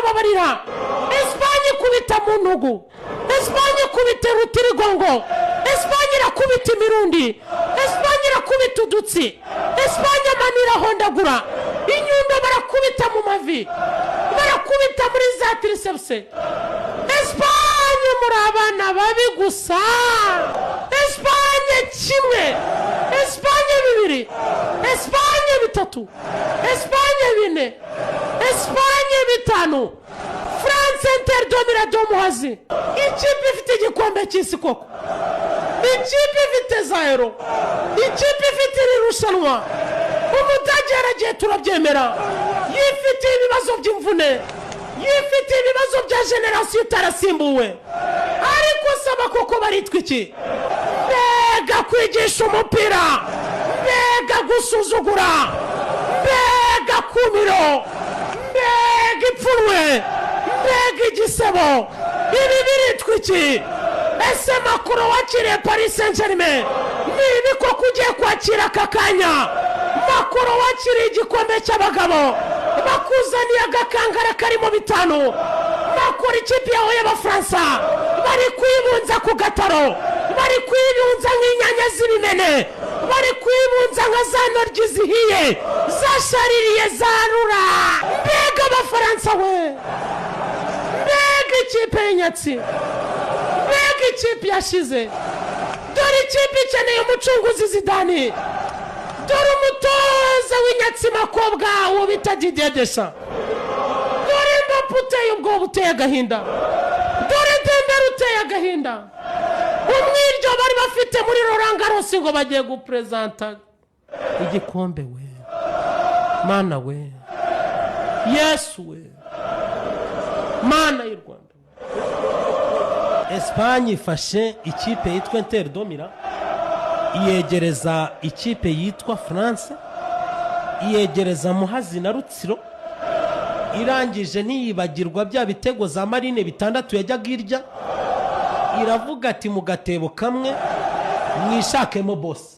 irabababarira. Esipanye ikubita mu ntugu, Esipanye ikubita rutirigongo, Esipanye irakubita imirundi, Esipanye irakubita udutsi, Esipanye amano irahondagura inyundo, barakubita mu mavi, barakubita muri za triceps. Esipanye, muri abana babi gusa. Esipanye 1, Esipanye 2, Esipanye 3, Esipanye 4, Esipanye 5. France, Inter de Milan de Muhazi, ikipe ifite igikombe cy'isi koko, ikipe ifite za Euro, ikipe ifite iri rushanwa. Umudage yaragiye, turabyemera, yifitiye ibibazo by'imvune, yifitiye ibibazo bya génération itarasimbuwe, ariko saba koko baritwa iki? Mbega kwigisha umupira, mbega gusuzugura, mbega kumiro, mbega ipfunwe, mbega igisebo! Ibi biritwa iki? Ese Macron wakiriye Paris Saint Germain ni ibi koko ugiye kwakira aka kanya? Macron wakiriye igikombe cy'abagabo, bakuzaniye agakangara karimo 5. Macron, ikipe yawe y'Abafaransa bari kwibunza ku gataro, bari kwibunza nk'inyanya z'ibimene, bari kwibunza nka za ntoryi zihiye zashaririye zarura. Mbega Abafaransa we! Mbega ikipe y'inyatsi! Mbega ikipe yashize! Dore ikipe ikeneye umucunguzi Zidane. Dore umutoza w'inyatsi makobwa, uwo bita Didier Deschamps. Dore Mbappe uteye ubwoba, uteye agahinda. Dore Dembele uteye agahinda. Umwiryo bari bafite muri Roland Garros ngo bagiye guperezanta igikombe we! Mana we, Yesu we, Mana y'u Rwanda! Esipanye ifashe ikipe yitwa Inter de Milan, iyegereza ikipe yitwa France, iyegereza Muhazi na Rutsiro. Irangije ntiyibagirwa bya bitego za Marine 6 yajyaga irya, iravuga ati: "Mu gatebo kamwe mwishakemo bose."